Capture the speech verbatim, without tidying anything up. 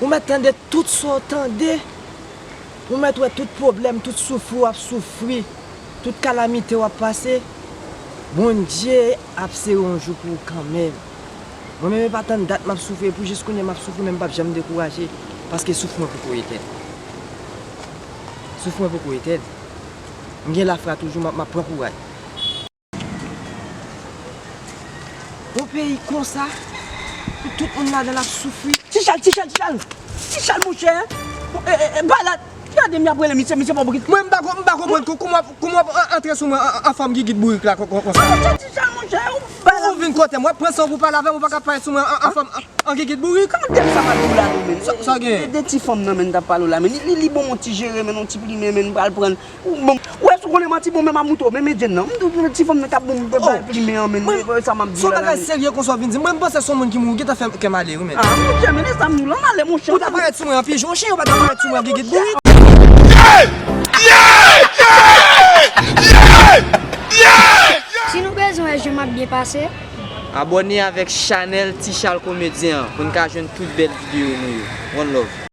Ou mèt tande tout sa w tande. Ou mèt wè tout pwoblèm, tout soufri w ap soufri, tout kalamite w ap pase. Bondye ap sere yon jou pou ou kanmenm. Mwen menm, e pa tann dat m ap soufri, epi jis kounye a m ap soufri, men m p ap janm dekouraje, paske souf mwen poko etèn. Souf mwen poko etèn. M gen lafwa toujou, m ap, m ap pran kouraj. Yon peyi konsa, pou tout moun ladan l ap soufri. Tichal, Tichal, Tichal! Tichal, monchè! E, e, e, bay la, gade m y ap rele misye, misye pa bourik. Mwen, m pa ko-, m pa konprann kou-, kouman, kouman w ap an-, antre sou mwen an, an, an fòm gigit bourik la kon, kon, konsa. Tichal, Tichal, monchè, ou bay la. Ou vin kote m, w ap pran san w pou pale avè m, ou pa ka pale sou mwen an, an fòm, an, an gigit bourik. Kòman tèm sa pral pou la, non, men? Sa, sa gen? De, de ti fanm nan, men, t ap pale w la, men. Li, li, li bon, yon ti jere, men, yon ti plimen, men, m pral pran l. Bon, ou wè si w konnen manti, bon, men m ap moutre w, men, men Jane nan. M di w, ti fanm nan k ap bon, m bay plimen an, men, men, sa m ap di w la, la, men. Se yon bagay serye konsa w vin di m. Mwen, m panse se yon moun ki mouri, w gentan fè kè m ale, wi, men. Ah, monchè, men, e sa m di w la, m ale, monchè. Ou ta parèt sou mwen an pijon, chen, ou pa ta parèt sou mwen an gigit bourik. Si nou bezwen wè jan m ap byen pase, abòne avèk chanèl Tichal Komedyen an pou n ka jwenn tout bèl videyo nou yo. One love.